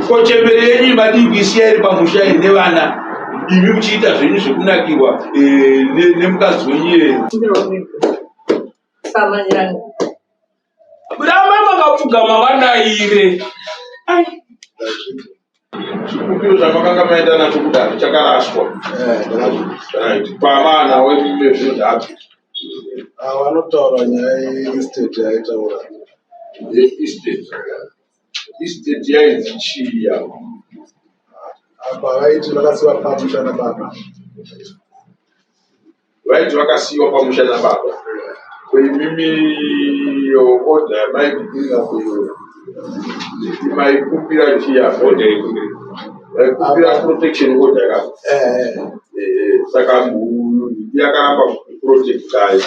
Ko chembere yenyu madii kuisiya iri pamusha iri nevana imi muchiita zvenyu zvekunakirwa eh, nemukadzi wenyu iyeye? Rambai makapfugama vadaire. Chikumbiro chamakanga maenda nacho kudare chakaraswa. Right. Pavana wemimbe zvinhu zvapi? Vanotaura nyaya yeestate yaitaura. Yeestate. Estate yainzi chii yavo? Apa vaiti vakasiwa pamusha nababa. Vaiti vakasiyiwa pamusha nababa. Ko imimi order yamaikumbira kuyo maikumbira chiya order yekumbira? Maikumbira protection order ka? Eh. Saka yakaramba kuprotectai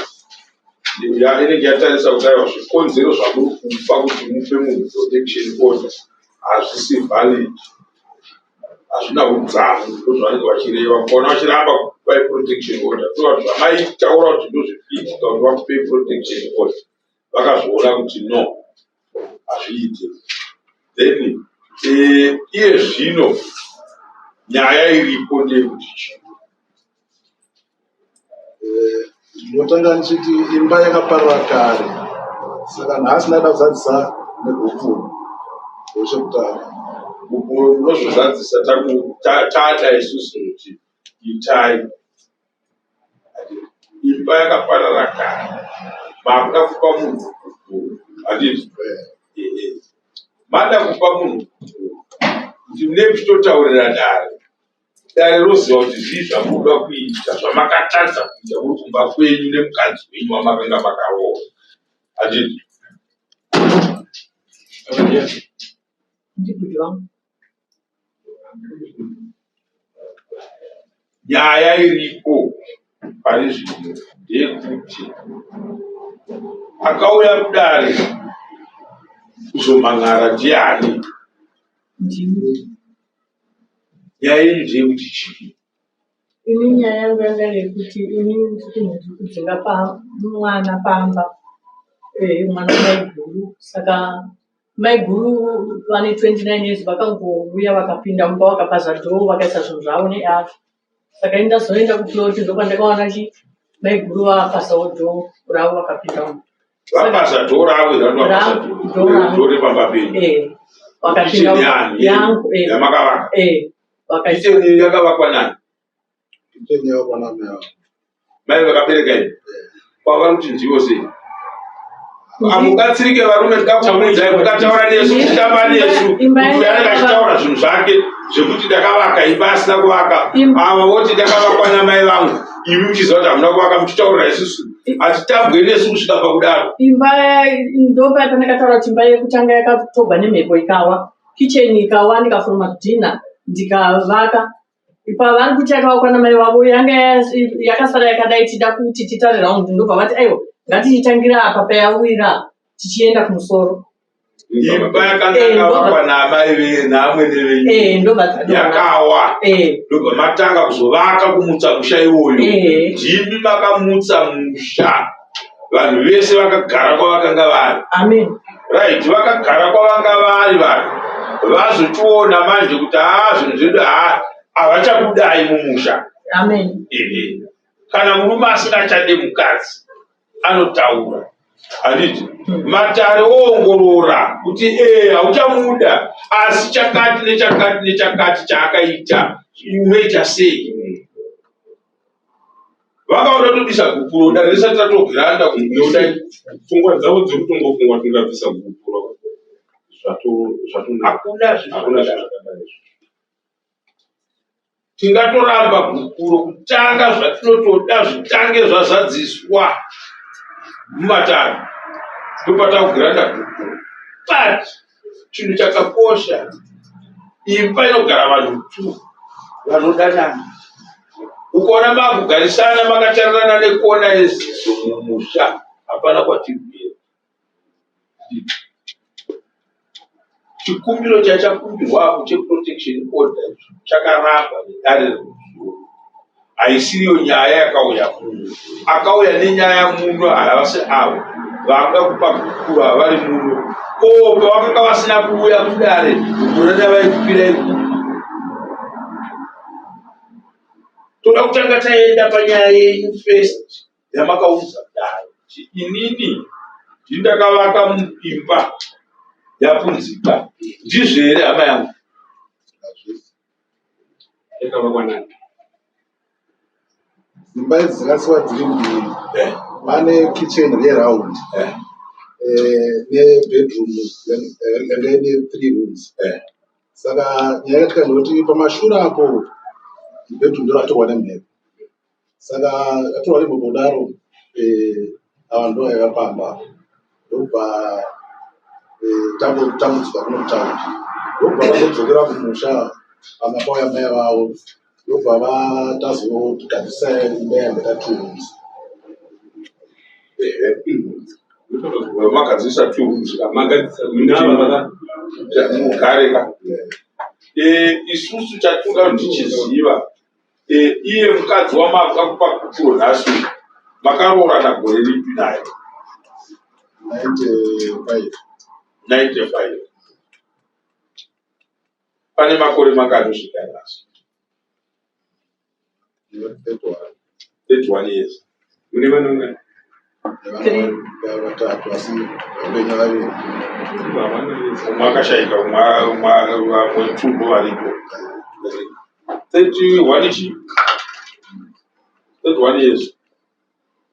inenge yatarisa kuti aiwa, zvikonzero zvamuri kupa kuti mupe munhu protection order hazvisi valid, hazvina udzamu. Ndozvavanenge vachireva. Mukaona vachiramba kupai protection order, tova zvamaitaura kuti ndozvikuitika kuti vakupei protection order, vakazviona kuti no, hazviite. Then iye zvino nyaya iripo ndeyekuti chii? Ndinotanga ndichiti imba yakaparara kare, saka nhasi ndaida kuzadzisa negupuro ndochekutanga. Gupuro unozozadzisa tada isusu kuti itai. Imba yakaparara kare, makuda kupa munhu gupuro, handiti? Ehe. Mada kupa munhu gupuro, ndine muchitotaurira dare, dare roziva kuti zvii zvamunoda kuita zvamakatadza kuita muri kumba kwenyu nemukadzi wenyu wamakanga makaroora, handiti? Ndibhuti vangu. Nyaya iripo pari zvino ndeyekuti akauya kudare kuzomhan'ara ndiani? Ndini. Nyaya yenyu ndeyekuti chii? Ini nyaya yangu yanga iri yekuti ini ndiri kudzinga mwana pamba, mwana maiguru. Saka maiguru vane 29 years, vakangouya vakapinda mumba, vakapaza dhoo, vakaisa zvinhu zvavo neafi. Saka ini ndazoenda kuplot, ndopandakaona chi maiguru vapazawo dhoo ravo, vakapinda mumba. Vapaza dhoo ravo? Dhoo rangu. Dhoo repamba penyu? Eh, vakapinda. Kitchen yani? Yangu, eh. Yamakavaka? Eh, vakaisa. Kitchen yakavakwa nani? Kitchen yakwana mai vangu. Mai vakabereka ini kwavari kuti ndivo sei hamubatsirike varume? Tikakuudzai mukataura nesu, kutamba nesu. Imba Kuti anenge achitaura zvinhu zvake zvekuti ndakavaka imba asina kuvaka, ava voti ndakavakwa namai vangu, imi muchiziva kuti hamuna kuvaka, muchitaurira isusu, hatitambwe nesu kusvika pakudaro. Imba ndopa pandakataura kuti imba yekutanga yakatogwa nemhepo ikawa, kitchen ikawa, ndikaforoma zvidhina ndikavaka. Pavari kuti yakavakwa namai vavo, yanga yakasara yakadai. Tida kuti titare round, ndobva vati aiwa, ngatichitangira apa payawira tichienda kumusoro. Imba yakanga yakavakwa naamai naamwene venyu? Ndobva dzadonha. Yakawa? Eh. Ndobva matanga kuzovaka, kumutsa musha iwoyo? Eh. Ndimi makamutsa musha, vanhu vese vakagara kwavakanga vari? Amen. Right, vakagara kwavanga vari. Vanhu vazochiona manje kuti haa, zvinhu zvedu haa, havachakudai mumusha. Amen. Ehe. Kana murume asingachade mukadzi anotaura, handiti? Matare oongorora kuti ee, hauchamuda, asi chakati nechakati nechakati chaakaita, unoita sei? Vakaona tobisa gupuro dare risati ratogiranda Nekuti pfungwa dzavo dziri kutongofungwa tingabvisa gupuro, zvatonaka. Hakuna. Hakuna. Zvinhu Zvinhu zvakadai. Tingatoramba gupuro kutanga, zvatinotoda zvitange zvazadziswa mumatare, ndopatakugiranda gupuro. But chinhu chakakosha, imba inogara vanhu two vanodanana. Ukaona makugarisana makatarirana nekona yeziso mumusha, hapana kwatiri kuenda. Chikumbiro chachakumbirwa apo cheprotection order chakaramba nedare remusoro. Haisiriyo nyaya yakauya muno. Akauya nenyaya muno havasi avo vakuda kupa gupuro, havari muno. Ko pavakanga vasina kuuya kudare gupuro ravaikupirai kupi? Toda kutanga taenda panyaya yenyu first yamakaunza kudare kuti inini ndini ndakavaka imba yapunzika. Ndizvo here hama yangu? Hazvisi. Yakavakwa nani? Dzimba idzi dzakasiwa dziri mbiri. Pane kitchen yeround nebedroom yanga ine three rooms. Saka nyaya yakaitika ndeyekuti pamashure apo bedroom ndoratorwa nemhepo. Saka ratorwa nemhepo kudaro ava ndovaiva pamba apa. Ndobva tambotambudzika kuno kutaundi. Ndobva vazodzokera kumusha pamba pauya mai vavo. Ndobva vatazogadzirisa imba yamboita two rooms. Magadzirisa two rooms ka? Magadzirisa munava vaka mugare ka? Isusu chatinoda kuti tichiziva iye mukadzi wamabva kupa gupuro nhasi uyu makaroorana gore ripi naye? 95. 95. Pane makore mangani kusvika nhasi? 31. 31 years. Mune vana vangani? Nevana vatatu asi vapenyu vaviri. Havana vese. Umwe akashaika, umwe vamwe two ndovaripo. 31 chi? 31 years.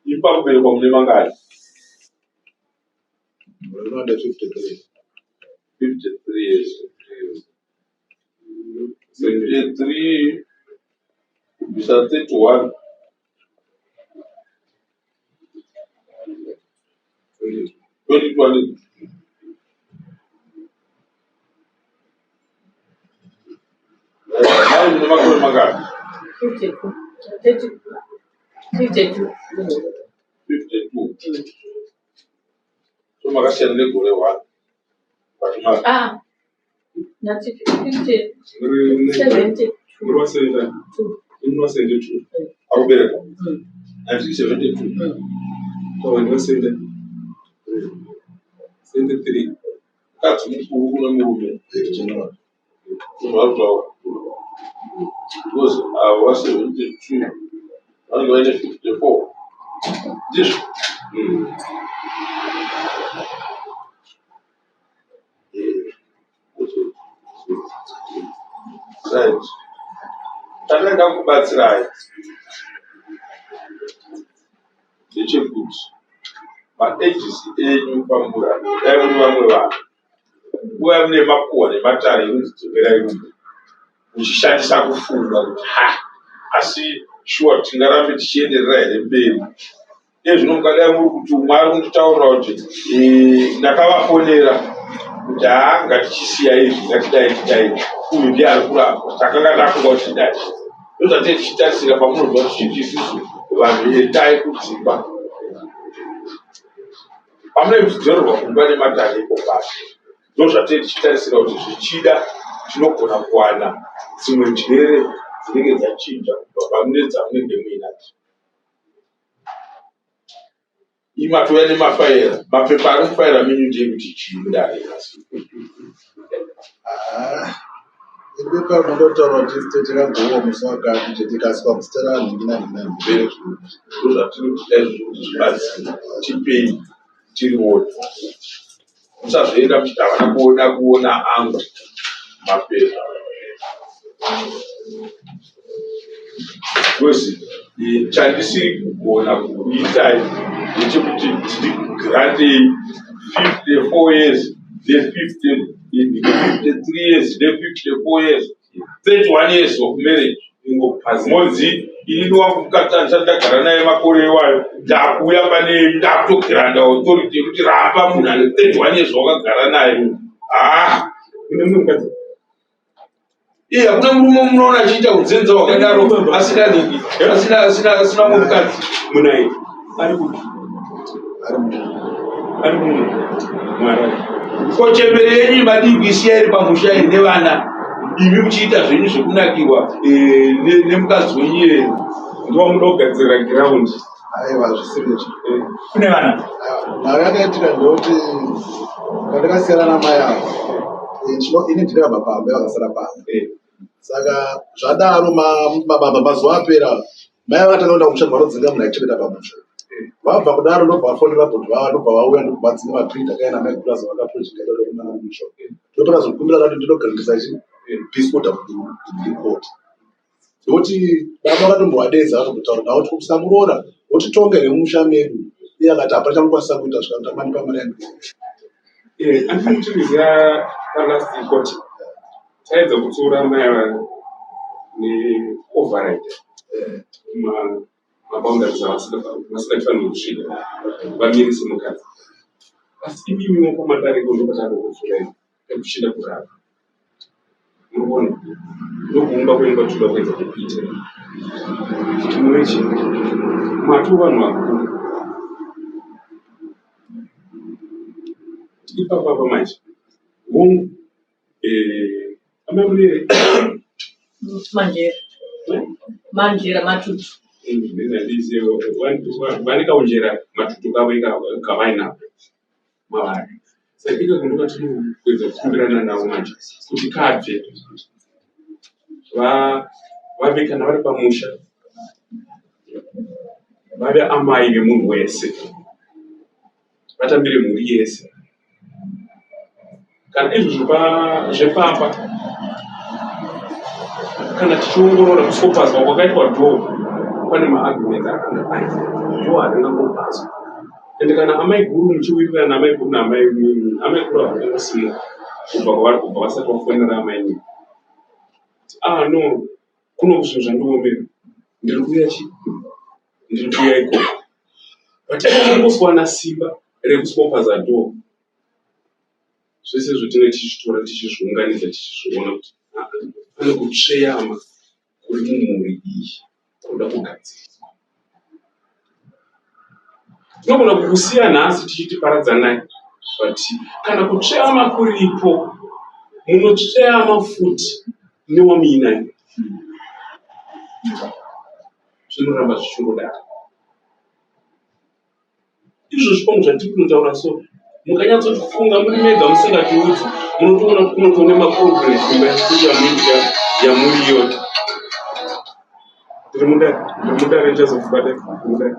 Ipa kuberekwa mune mangani? Ndinoda 53. 53 years. 53 kubvisa 31 2020. Mai mune makore mangani? 52. 30, 52. 52. So makasiyana negore 1. But ma Ah, ndati 50, Muri 72. muri wa 70. Muri wa 72. akuberekwa 1972. Kwa wani wa 70. 73. Mukadzi mukuru kune murume. 8 January. Munhu ari kutaura. Because ava va 72 vanenge vaine 54. Ndizvo. Right. Chandanga kubatsirai ndechekuti maages enyu pamura dai muri vamwe vanhu nguva mune makuhwa nematare ekunzi dzokerai kumba muchishandisa kufunga kuti ha asi shuwa tingarambe tichienderera here mberi. Iye zvino mukadai muri kuti umwe ari kunditaurira kuti ndakavafonera kuti haa ngatichisiya izvi ngatidai tidai uyu ndiye ari kuramba takanga tafunga kuti tidai. Ndozvatinenge tichitarisira pamunonzwa tichiti isusu vanhu endai kudzimba. Pamunenge muchidzorerwa kumba nematare ipo pasi. Ndozvatinenge tichitarisira kuti zvichida tinogona kuwana dzimwe njere dzinenge dzachinja kubva pane dzamunenge muinadzo. Imi matouya nemafaira, mapepa ari mufaira menyu ndeyekuti chii mudare nhasi? Ah, ibepa rinototaura kuti state rakagowa musi wakati kuti tikaiswa muzita ranhingi nanhingi nanhingi. Very good. Ndozvatiri kuda izvozvo kuti zvibatsire. Tipei tirione. Musazoenda muchiti havana kuona kuona angu mapepa. Because chandisiri kugona kukuitai ndechekuti ndiri kugrantei 54 years ne 53 years ne 54 years 31 years of marriage. Monzi inini wangu mukadzi andisati ndagara naye makore iwayo ndakuuya pane ndakutogranda authority yekuti ramba munhu ane 31 years wakagara naye. Ah, Kune mumwe mukadzi. Iye hakuna murume munoona achiita unzenza hwakadaro asina nhingi, asina asina asina mumwe mukadzi. Munaye ari kupi? Ari muno. Ari muno. Muharare. Ko chembere yenyu madii kuisiya iri pamusha iri nevana imi muchiita zvenyu zvekunakirwa nemukadzi wenyu iyeye? Ndowamuda kugadzirira ground. Aiwa, zvisiri izvo. Kune vana? Nhau yakaitika ndeyekuti pandakasiyana namai ava, ini ndakabva pamba, vakasara pamba. Saka zvadaro mazuva apera, mai vakatanga kuenda kumusha, vanodzinga munhu aichengeta pamusha. Vabva kudaro ndobva vafonera bhodhi vavo, ndobva vauya, ndobva vadzinga maprinter akaenda mai guru azovaka project yaida kuda kumana kumusha. Ndopakazokumbira kuti ndinogarisa chi peace order kucourt. Ndokuti baba vakatombovadedza vatombotaura navo kuti kusamuroora wotitonga here mumusha medu. Iye akati hapana chamukwanisa kuita kusvika mutamani pamari yangu. Andina kuchimiziva palast court taedza kutsiura mai ava neoverride maboundaries avasingafanirwi kusvika vamirise mukadzi, asi imimiwo pamadariko ndopatakakutsiurai takuchida kurapa. Murikuona ndokuumba kwenyu kwatinoda kuedza kukuita kuti muve chii matoo vanhu vakuru ipapa apa manje. Hongu, amai munere Manjera. Manjera Matutu. Vane kaunjera matutu kavo kavainako mavari, saka ikako ndokatinokuedza kukumbirana navo manje kuti kabve vave kana vari pamusha vave amai vemunhu wese, vatambire mhuri yese. Kana izvo zvepamba, kana tichiongorora kusopazwa kwakaitwa dhoo, pane maarguments akanga aita dhoo haringangopazwa. Ende kana amai guru muchiwirirana, amai guru naamai, amai guru havangangosimuka kubva kwavari kubva vasati vafonera amai nini kuti ah no, kuno zvinhu zvandiomera, ndiri kuuya chi ndiri kuuya ikoko. But angoswana simba rekusopaza dhoo, zvese izvo tinenge tichitora tichizviunganidza, tichizviona kuti pane kutsveyama kuri mumhuri iyi kuda kugadziriswa. Tinogona kukusiya nhasi tichiti paradzanai, but kana kutsveyama kuripo, munotsveyama futi newamuinaye, zvinoramba zvichingodaro. Izvozvi pamwe zvatiri kunotaura so, mukanyatsofunga muri mega musingatiudzi, munotoona kuti kunotoone maprogress imba yamuri iyoyo. Ndiri mudare, ndiri mudare, ndichazokubata ndiri mudare.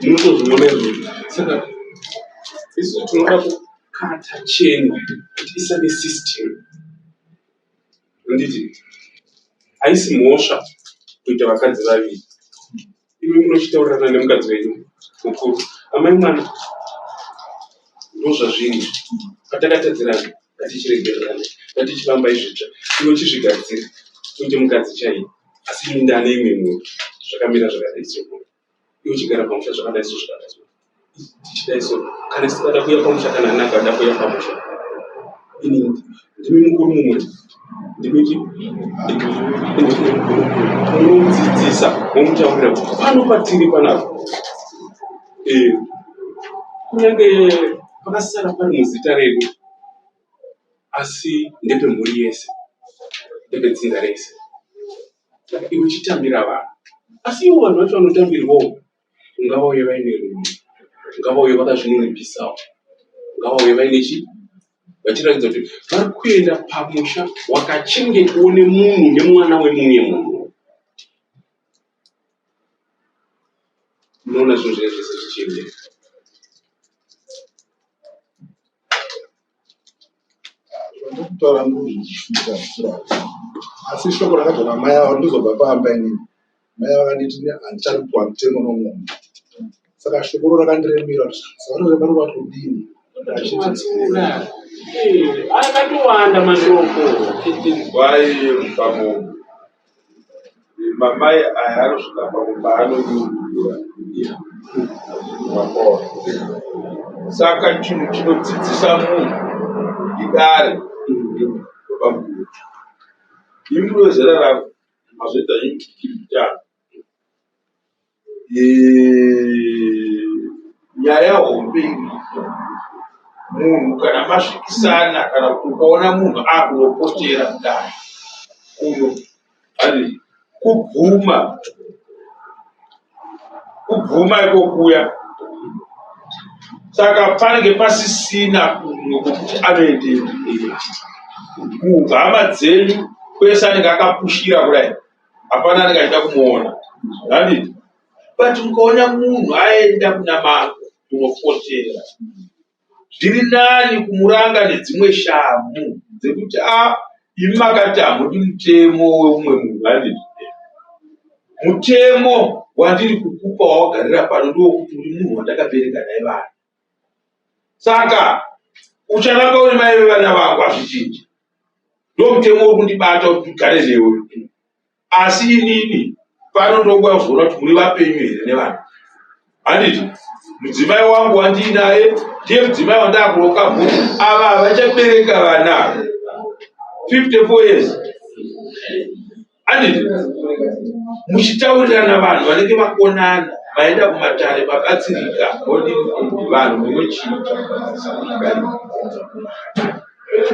Munotozviona izvozvo. Saka isu tinoda kukata cheni kuti isave system. Handiti haisi mhosva kuita vakadzi vaviri. Imi munochitaurirana nemukadzi wenyu mukuru, amai mwana, ndozvazviri. Patakatadzirana ngatichiregererana, ngatichivambai zvitsva. Iwe chizvigadzira uite mukadzi chaiye, asi ini ndane imwe mhuri zvakamira zvakadai so, iwe chigara pamusha zvakadai so, zvakadai so, tichidai so. Kana tisingada kuuya pamusha, kana ani akada kuuya pamusha, ini ndimi mukuru mumwe, ndimi munomudzidzisa, momutaurira kuti pano patiri panapa, kunyange pakasara pari muzita redu, asi ndepemhuri yese, ndepedzinza rese. Saka iwe chitambira vanhu, asi ivo vanhu vacho vanotambirwawo ngavauye vaine rudo, ngavauye vakazvininipisawo, ngavauye vaine chi vachiratidza kuti vari kuenda pamusha wakachengetwawo nemunhu nemwana wemumwe munhu. Unoona zvinhu zvinenge zvese zvichiendeka. Zvandikutaura ndozvichifunga zvisiro, asi shoko rakabva namai avo ndizobva pamba inini mai vakanditi handichadi kupiwa mutemo nomunhu. Saka shoko ro rakandiremera kuti saka roreva kudini. Matsura akatowanda mashoko. Inzwai pamombe, mamai aya anosvika pamwe paanonyurura makore. Saka chinhu chinodzidzisa munhu idare babamukuru. Imi wezera rako mazoita kutanga. Nyaya hombe iripo, munhu kana masvikisana kana kuti ukaona munhu akunopotera kudai uyo. Handiti kubvuma kubvuma ikokuya saka panenge pasisina kumwe kwekuti anoendepi kuhama dzenyu kwese anenge akapushira kudai hapana anenge achida kumuona handiti but mukaona munhu aenda kuna mambo kunopotera Zviri nani kumuranga nedzimwe shamhu dzekuti a imi makati hamudi mutemo weumwe munhu handiti? Mutemo wandiri kukupa wawagarira pano ndewokuti uri munhu wandakabereka naye vana. Saka ucharamba uri mai vevana vangu hazvichinji. Ndomutemo uri kundibata kuti ndigare newe. Asi inini pano ndonguva yekuzoona kuti muri vapenyu here nevana. Handiti mudzimai wangu wandiinaye ndiye mudzimai wandakuroka mhuri ava havachabereka vana 54 years handiti muchitaurirana vanhu vanenge vakonana vaenda kumatare mabatsirika vanhu munochinja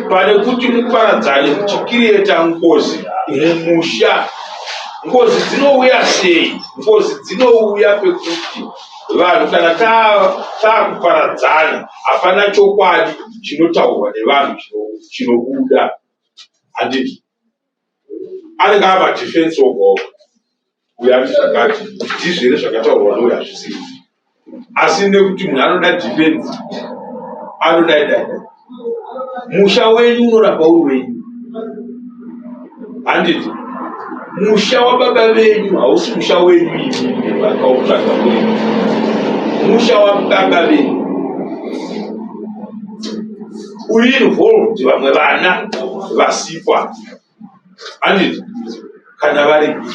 Pane kuti muparadzane muchikiriyeta ngozi mumusha. Ngozi dzinouya sei? Ngozi dzinouya pekuti vanhu kana taakuparadzana hapana chokwadi chinotaurwa nevanhu chinobuda. Handiti? Anenge ava defense oga oga. Uyu ati zvakati, ndizvo here zvakataurwa neuyu hazvisi izvi. Asi nekuti munhu anoda defense, anodai dai dai. Musha wenyu unoramba uri wenyu. Handiti? Musha wababa venyu hausi musha wenyu imi makautsvaga muri. Musha wababa venyu. Uri involved vamwe vana vasikwa. Handiti? Kana varipo.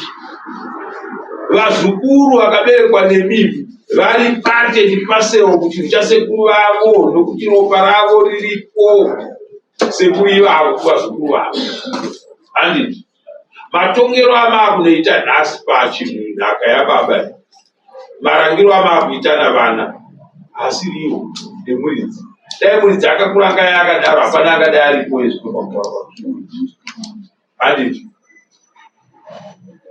Vazukuru vakaberekwa nemi vari part and parcel kuchinhu chasekuru vavo nokuti ropa ravo riripo sekuru ivavo kuvazukuru vavo. Handiti? Matongero amaakunoita nhasi pachinhu nhaka yababa iyi, marangiro amaakuita navana asiriwo nemuridzi. Dai muridzi akakurangai akadaro hapana akadai aripo izvi handiti?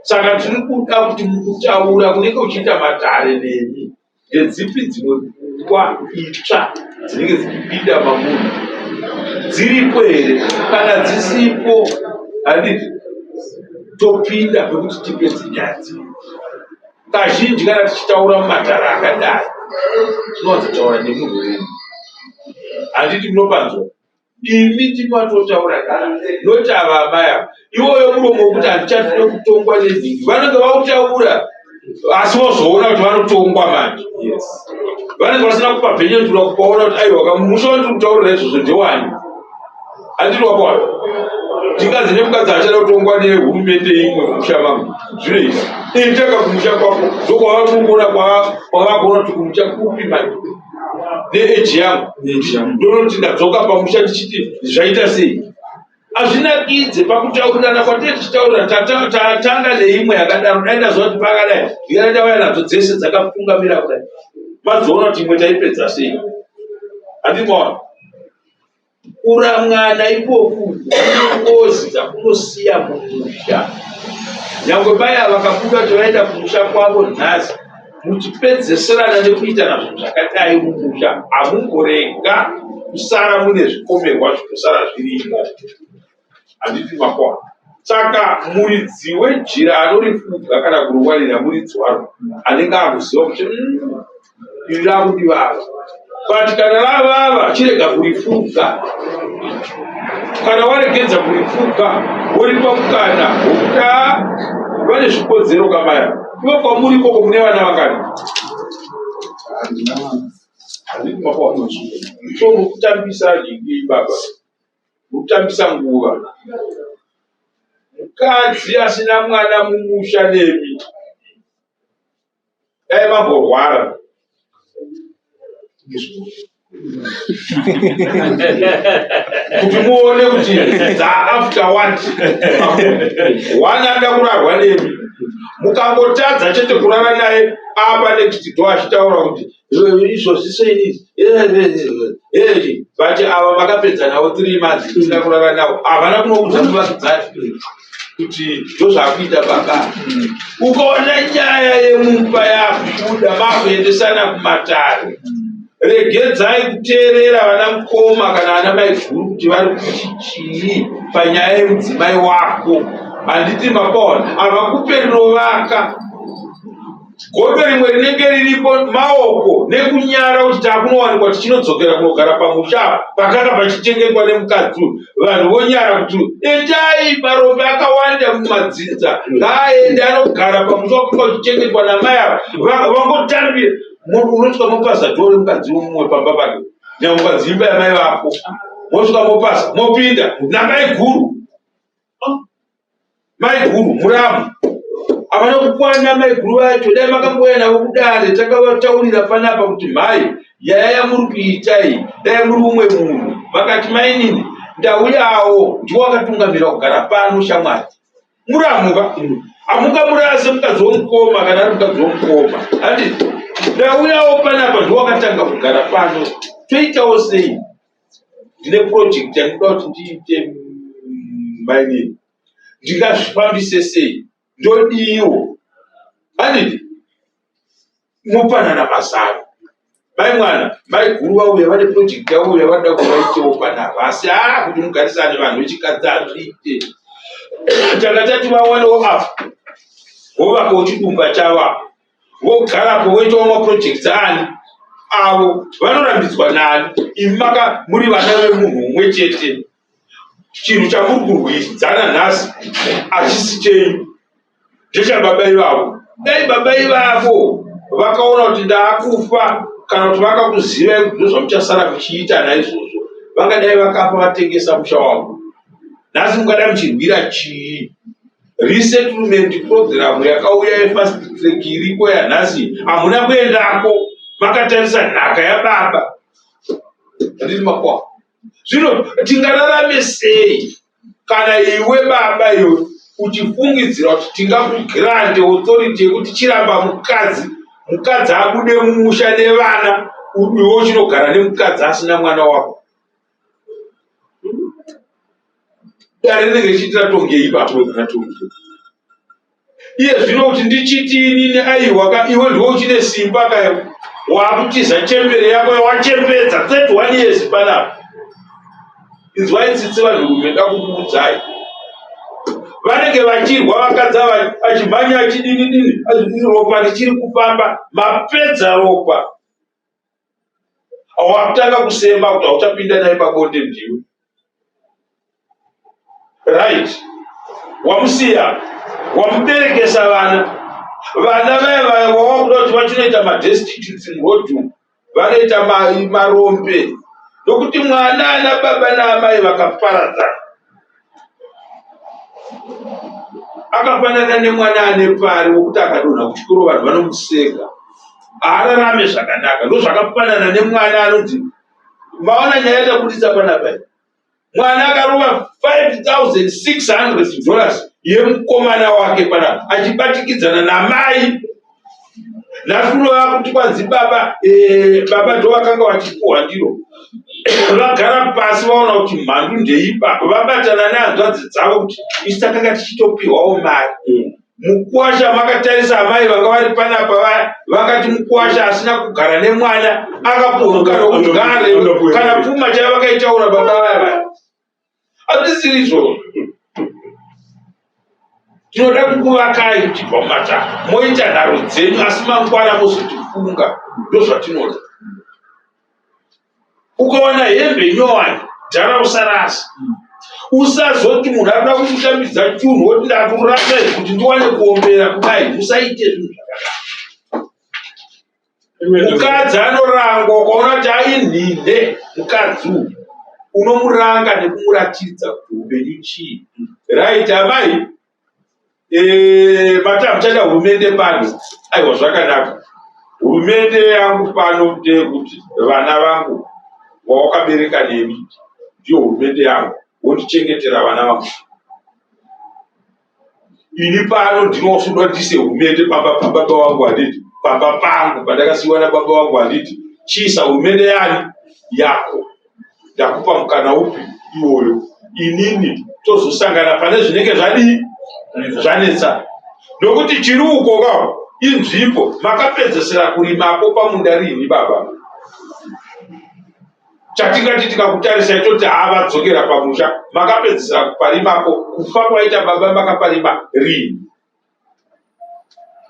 Saka tiri kuda kuti mukutaura kunenge uchiita matare nemi Ndedzipi dzimwe pfungwa itsva dzinenge dzichipinda mamuri? Dziripo here? Kana dzisipo, handiti topinda pekuti tipedze nyaya dzedu. Kazhinji kana tichitaura mumatare akadai, tinowanzotaura nemunhu wenyu, handiti munopanzwa? Imi ndimatotaura not ava amai ava. Iwoyo muromo wekuti handichafire kutongwa nenhingi vanenge vautaura asi vozoona kuti vanotongwa manje. Yes. Vanenge vasina kupa bhenyendura kupaona kuti aiwa kamusha wandiri kutaurira izvozvo ndewani. Handiri wapaona. Ndinganzi nemukadzi achada kutongwa nehurumende imwe mumusha mangu. Zvinoita. Itaka kumusha kwako ndokwava kuona kwavakuona kuti kumusha kupi manje. Neeji yangu ndonoti ndadzoka pamusha ndichiti zvaita sei hazvinakidze pakutaurirana kwatee tichitaurirana tatanga neimwe yakadaro dai ndaziva kuti pakadai ndikadai ndauya nadzo dzese dzakapungamira kudai madziona kuti imwe taipedza sei handiti maona Kuramwana ikoku kune ngozi dzakunosiya mumusha. Nyangwe paya vakabuda kuti vaenda kumusha kwavo nhasi, muchipedzeserana nekuitana zvinhu zvakadai mumusha, hamumborega kusara mune zvipomerwa zvinosara zvirimo. Handiti makona. Saka muridzi wejira anorifuga kana kuriwarira muridzi waro anenge akuziva kuti iri rakundivava. But kana ravava chirega kurifuga. Kana waregedza kurifuga woripa mukana wokuti "Ah, vane zvikonzero kamaya. Ivo kwamuri ikoko mune vana vangani? Handina mwana. Handiti makona. So muri kutambisa nhingi baba. Kutambisa nguva. Mukadzi asina mwana mumusha nemi. Dai mamborwara. Kuti muone kuti dza after what. One anoda kurarwa nemi. Mukangotadza chete kurara naye apa next door achitaura kuti izvozvi sei but ava makapedza navo 3 months musina kurara navo havana kunoudza muvakidzani. Kuti ndozvakuita baba. Ukaona nyaya yemumba yakubuda makuendesana kumatare, regedzai kuteerera vana mukoma kana vana maiguru kuti vari kuti chii panyaya yemudzimai wako. Handiti mapaona havakupe rinovaka. Godo rimwe rinenge riripo maoko nekunyara kuti takunowanikwa tichinodzokera kunogara pamusha apa pakanga pachichengetwa nemukadzi uyu. Vanhu vonyara kuti endai, marombe akawanda mumadzinza, ngaaende anogara pamusha wakanga uchichengetwa namai ava. Vangotambira unosvika mopaza dhoo remukadzi wemumwe pamba pake, nyangwe ukanzi imba yamai vako, mosvika mopaza mopinda namai guru. Maiguru muramu havana kukwana maiguru vacho, dai makambouya navo kudare takavataurira panapa kuti mhai, nyaya yamuri kuita iyi, dai muri umwe munhu. Vakati mainini ndauyawo, ndiwo wakatungamira kugara pano shamwari. Muramuka hamungamurase mukadzi womukoma kana ari mukadzi womukoma, handiti? Ndauyawo panapa, ndiwo wakatanga kugara pano, toitawo sei? Ndine project yandinoda kuti ndiite mainini, ndingazvifambise sei? Ndodiiwo? Handiti mopanana mazano? Mai mwana, mai guru vauya vane project yavo yavanoda kuti vaitewo panapa, asi haa kuti mugarisane vanhu vechikadzi hazviite. Tanga tati vawanewo apa vovakawo chidumba chavo apa, vogarapo voitawo maprojects ani avo, vanorambidzwa nani? Imi maka muri vana vemunhu umwe chete, chinhu chamuri kurwidzana nhasi hachisi chenyu, ndechababa ivavo. Dai baba ivavo vakaona kuti ndaakufa kana kuti vakakuzivai kuti ndozvamuchasara muchiita, naizvozvo vangadai vakafa vatengesa musha wavo. Nhasi mungadai muchirwira chii? Resettlement program yakauya yefast track iriko yanhasi, hamuna kuendako, makatarisa nhaka yababa. Handiti makwa? Zvino tingararame sei kana iwe baba iwe uchifungidzira kuti tingakugrante authority yekuti chiramba mukadzi, mukadzi abude mumusha nevana, iwe uchinogara nemukadzi asina mwana wako? Dare rinenge richiti ratongei ipapo? Iye zvino kuti ndichiti inini aiwa ka, iwe ndiwe uchine simba ka, waakutiza chembere yako yawachembedza 31 years panapa. Inzwai tsitsi vanhurume, ndakukuudzai, vanenge vachirwa vakadzi ava, achimhanya achidini dini, ropa richiri kufamba. Mapedza ropa, wakutanga kusema kuti hauchapinda naye pabonde, ndiwe right. Wamusiya, wamuberekesa vana, vana vaya vaya wawakuda kuti vachinoita madestitutes muroad, vanoita marombe, nokuti mwana ana baba naamai vakaparadzana akafanana nemwana ane pari wokuti akadonha kuchikoro vanhu vanomuseka, haararame zvakanaka. Ndozvakafanana nemwana anonzi, maona nyaya yatabudisa panapa iyi, mwana akarova $5600 yemukomana wake panapa achibatikidzana namai. Nhasi unova kuti kwanzi baba, baba ndo vakanga vachipuhwa ndiro. Vagara pasi vaona kuti mhandu ndeipa, vabatana nehanzvadzi dzavo kuti isu takanga tichitopiwawo mari. Mukwasha makatarisa amai vanga vari panapa vaya, vakati mukwasha asina kugara nemwana akapuhwa mukana wekuti gare kana pfuma chaivo vakaitaura baba vaya vaya. Hazvisiri izvozvo. Tinoda kukuvakai kuchibva mumataka, moita nharo dzenyu, asi mangwana mozotifunga. Ndozvatinoda. Ukawana hembe nyowani, dhara usarasa. Usazoti munhu arikuda kukutambidza chunhu woti ndakurasa kuti ndiwane kuombera kudai. Musaite zvinhu zvakadaro. Mukadzi anorangwa ukaona kuti ainhinde mukadzi uyu, unomuranga nekumuratidza kuti upenyu chii. Right amai, mati hamuchada hurumende pano. Aiwa, zvakanaka. Hurumende yangu pano ndeyekuti vana vangu vawakabereka neni ndiyo hurumende yangu, wondichengetera vana vangu. Ini pano ndinosuda ndise hurumende pamba pababa vangu, handiti? Pamba pangu pandakasiyiwa nababa vangu, handiti? Chiisa hurumende yani yako. Ndakupa mukana upi iwoyo? Inini tozosangana pane zvinenge zvadii. Zvanetsa nokuti chiri uko ka inzvimbo makapedzesera kurimapo pamunda rini baba? Chatingati tikakutarisai toti haa vadzokera pamusha, makapedzesera kuparimapo kufa kwaita baba makaparima rini?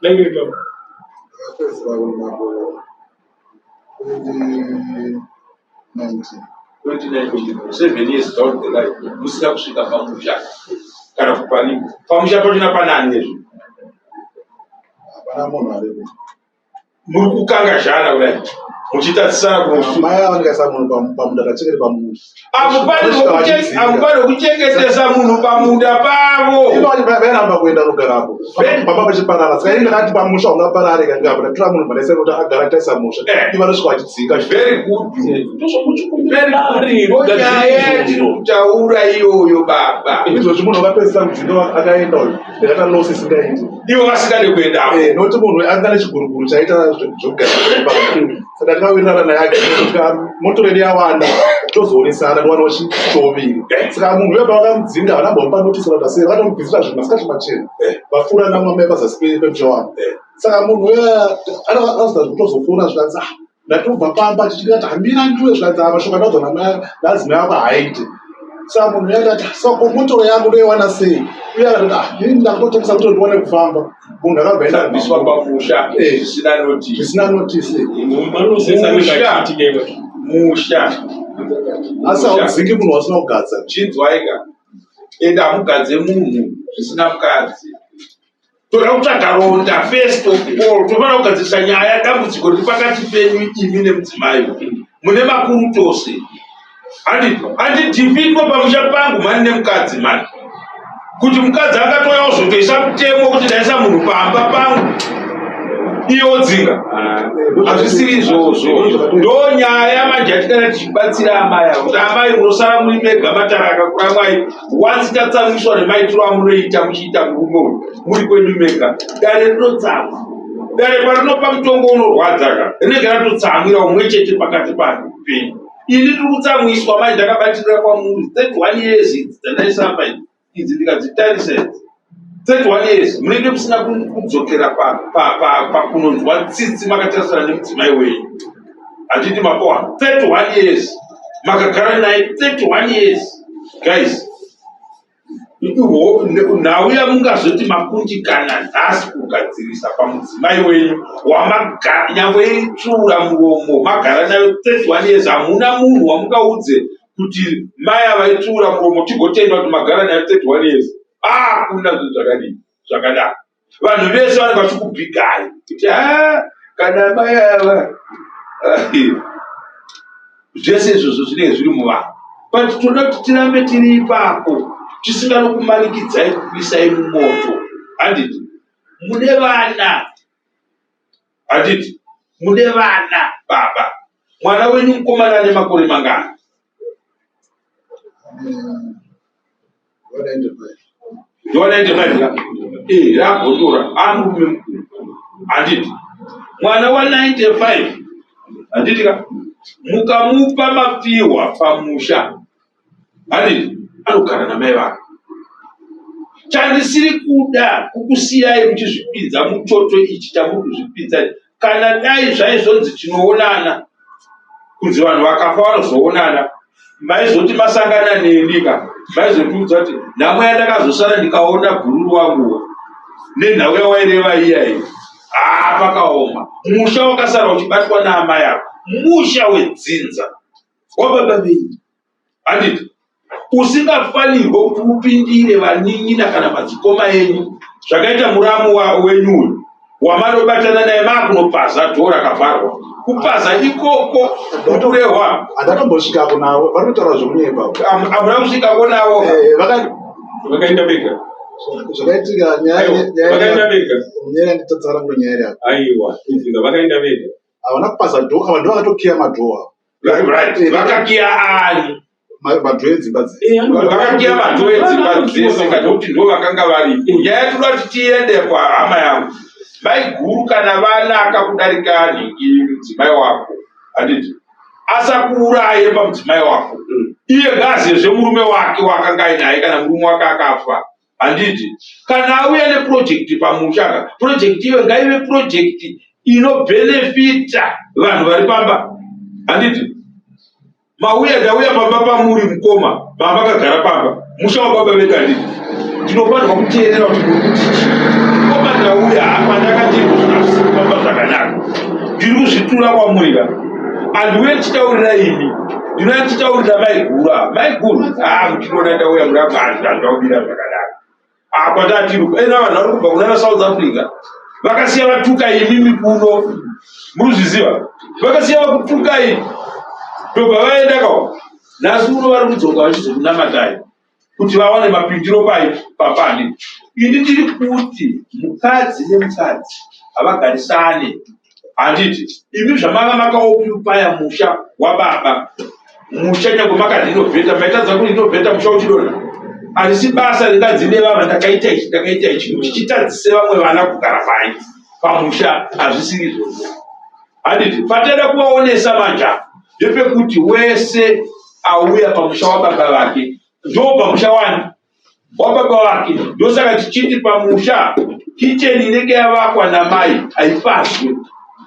Dai baba. Akapedzisira kurimapo 2019. 2019, 7 years down the line musina kusvika pamusha kana kuparima. Pamusha pachona panani nezvo? Hapana munhu aripo. Muri kukanga zhana kudai muchitadzisana kunosu. Mai ava ndikaisa munhu pamunda ndachekere pamusha. Hamufaniri kuchengetesa munhu pamunda pavo. Ivo vairamba kuenda kugarapo. Baba vachiparara. Saka ini ndakati pamusha ungaparare kana ndikabva ndatora munhu pandaisa kuti agara taisa musha. Eh. Ivo vanosvika vachidzinga. Very good. Ndozvamuchikumbira Very dare good. Nyaya yatiri kutaura iyoyo baba. Izvozvi munhu akapedzisira kudzinga akaenda uyu. Ndakaita loss isingaiti. Ivo vasingade kuendapo. Eh, nokuti munhu anga nechiguruguru chaita zvekugara pamba. Saka takawirirana naye akati moto redu yawanda tozoonesana towana choviri. Saka munhu uya pavakamudzinga havana kumbomupa notice kana kuti sei vakatomubvisira zvinhu masikati machena. Vapfuura namwamai pazasi pemusha wavo. Saka munhu uya akazoda kutozofona zvikanzi ah ndatobva pamba chichikati hamira ndiwe zvikanzi ah mashoko andaudzwa naadzimai ako haaite. Saka munhu uya akati saka ko motoro yangu ndoiwana sei? Uye akatoti ah inini ndakutotengesa kuti ndiwane kufamba. Munhu akabva aenda Kusabviswa pamusha Eh. zvisina notice. zvisina notice. Manosesa anenge Musha. achiitika iwacho. Musha. Asi haudzingi munhu wasina kugadza. Chinzwaika. Ende hamugadze munhu zvisina mukadzi. Toda kutsvaga ronda first of all. Tofanira kugadzirisa nyaya dambudziko riri pakati penyu imi nemudzimai. Mune makuru tose. Handidhifitwe pamusha pangu mani nemukadzi mani. Kuti mukadzi akatouya ozotoisa mutemo kuti ndaisa munhu pamba pangu. Iye odzinga. Hazvisiri izvozvo. Ndo nyaya manje yatikana tichibatsira amai ava kuti amai munosara muri mega matara akakura mwai once tatsamwiswa nemaitiro amunoita muchiita murume uyu muri kwenyu mega. Dare rinotsamwa. Dare parinopa mutongo unorwadza ka rinenge ratotsamwira umwe chete pakati penyu. Ini ndiri kutsamwiswa manje ndakabatirira kwamuri 31 years idzi dzandaisamba idzi idzi ndikadzitarisa idzi 31 years munenge musina kudzokera pakunonzwa tsitsi makatarisana nemudzimai wenyu. Handiti mapoa 31 years makagara naye 31 years guys. Nhau yamungazoti makundikana nhasi kugadzirisa pamudzimai wenyu wamagara nyangwe iri tsvuura muromo magara nayo 31 years hamuna munhu wamungaudze kuti mai ava itsvuura muromo tigotenda kuti magara nayo 31 years. Hakuna zvinhu zvakadii zvakadaro. Vanhu vese vanenge vachikubhigai kuti ha kana mai ava zvese izvozvo zvinenge zviri muvanhu. But toda kuti tirambe tiri ipapo tisinganokumanikidzai kukuisai mumoto. Handiti mune vana, handiti mune vana baba. Mwana wenyu mukomana ane makore mangani? 195 ka? Eh, ragondora amurume mukuru. Handiti mwana wa 95 handiti ka mukamupa mapfihwa pamusha handiti anogara namai vake. Chandisiri kuda kukusiyai muchizvipinza muchoto ichi chamuri kuzvipinza. Kana dai zvaizonzi tinoonana kunzi vanhu vakafa vanozoonana, maizoti masangana neni ka maizotiudza kuti nhamo yandakazosara ndikaona bhururu wangu nenhau yawaireva iya iyi. Haa, pakaoma. Musha wakasara uchibatwa naamai ako, musha wedzinza wababa venyu, handiti usingafanirwe kuti upindire vanin'ina kana madzikoma enyu zvakaita muramu wenyu uyu wamanobatana naye maakunopaza dhoo rakavharwa. Kupaza ikoko kuturehwa. Handatombosvikako navo, vari kutaura zvekunyepa. Hamuna kusvikako navo? Eh, Vakaenda vega. Zvakaitika nyaya Aiwa, vakaenda vega. nyaya yanditatsara ngo nyaya yako. Aiwa, kubvunza vakaenda vega. Havana kupaza dhoo, ava ndo vakatokiya madhoo avo. Right, vakakiya ani? Madhoo edzimba dzese. Vakakiya madhoo edzimba dzese kana kuti ndo vakanga varipo. Nyaya yatinoda kuti tiende kwahama yangu. Maiguru kana vanaka kudarika nhingi mudzimai wako, handiti asakuuraye pamudzimai wako. Iye ngaaziyezve murume wake waakanga ainaye kana murume wake akafa. Handiti kana auya neprojekti pamusha ka, projekti iyo ngaive projekti inobhenefita vanhu vari pamba. Handiti mauya, ndauya pamba pamuri mukoma, mamakagara pamba musha wababa vedu, handiti ndinofanirwa kuteerera kuti muri kuti chii. Mukoma, ndauya apa, ndakati zvisi kufamba zvakanaka, ndiri kuzvitura kwamuri ka. Handiuye ndichitaurira imi, ndinouya ndichitaurira maiguru. Ava maiguru, aa muchiona ndauya muramba, hazvina kumira zvakanaka apa. Ndatiri ena vanhu vari kubva kunana South Africa, vakasiya vatuka imimi kuno, murikuzviziva, vakasiya vakutukai, ndobva vaenda kawo. Nhasi uno vari kudzoka vachizokunamatai kuti vawane mapindiro pai papani. Ini ndiri kuti mukadzi nemukadzi havagarisane, handiti? Imi zvamanga makaoccupya musha wababa, musha nyange makarenovheta, maitadza kurenovheta musha uchidonha. Harisi basa ringanzi nevava ndakaita ichi, ndakaita ichi, kuti chitadzise vamwe vana kugara pai pamusha. Hazvisiri izvozvo, handiti? Patada kuvaonesa manja ndepekuti wese auya pamusha wababa vake ndo pamusha wani wababa vake. Ndosaka tichiti pamusha kicheni inenge yavakwa namai haipazwe,